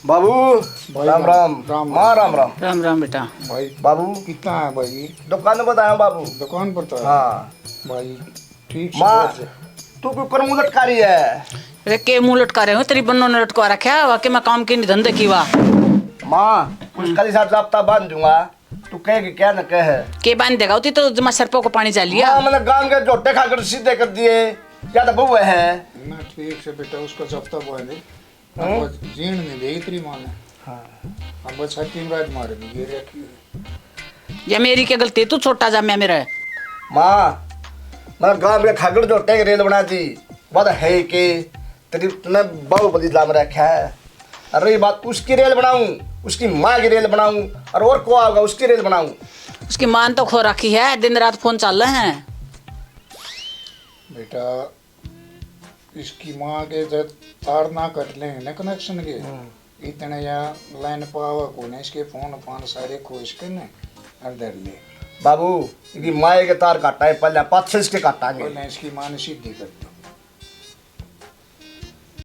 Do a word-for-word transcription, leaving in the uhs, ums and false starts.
बाबू, भाई राम राम। राम राम। माँ, राम राम। राम राम बेटा। भाई, बाबू। कितना है भाई? दुकान पर आया बाबू। दुकान पर तो है। हाँ। भाई, ठीक से माँ, बैठ जा। तू क्यों कर मुंह लटका रही है? अरे, के मुंह लटका रहे हो? तेरी बन्नों ने लटका रखा है, वाकई मैं काम की नहीं, धंधे की वा। माँ, उसका हिसाब जाब्ता बांध दूंगा। तू कह के क्या न कह। के बांध देगा? उती तो जमा सरपों को पानी जा लिया। माँ, मैंने गांव के झोटे खाकर सीधे कर दिए। या तो बहू है। ना, ठीक से बेटा, उसका जाब्ता बांध दे। हम्म? अब जीण नहीं दे तेरी माँ ने। हाँ। अब छाती में राज मार दी, ये रखी हुई। या मेरी क्या गलती है, तू छोटा जाम्या मेरा है। माँ, मैं गांव के खागड़ झोटे की रेल बना दी। बात है के तेरी, तूने बाहुबली लाम रखा है। और रही बात उसकी रेल बनाऊं, उसकी माँ की रेल बनाऊं, और, और को आऊंगा उसकी रेल बनाऊं। उसकी माँ ने तो खो रखी है, दिन रात फोन चल रहे हैं। बेटा, इसकी माँ के जब तार ना कट ले ना कनेक्शन के, हम्म। इतने या लाइन पावा कोने, इसके फोन फान सारे खोज के ने और धर ले। बाबू, इनकी माँ के तार काटा है, पहले पाछे इसके काटांगे। पहले इसकी माँ ने सीधी कर दी।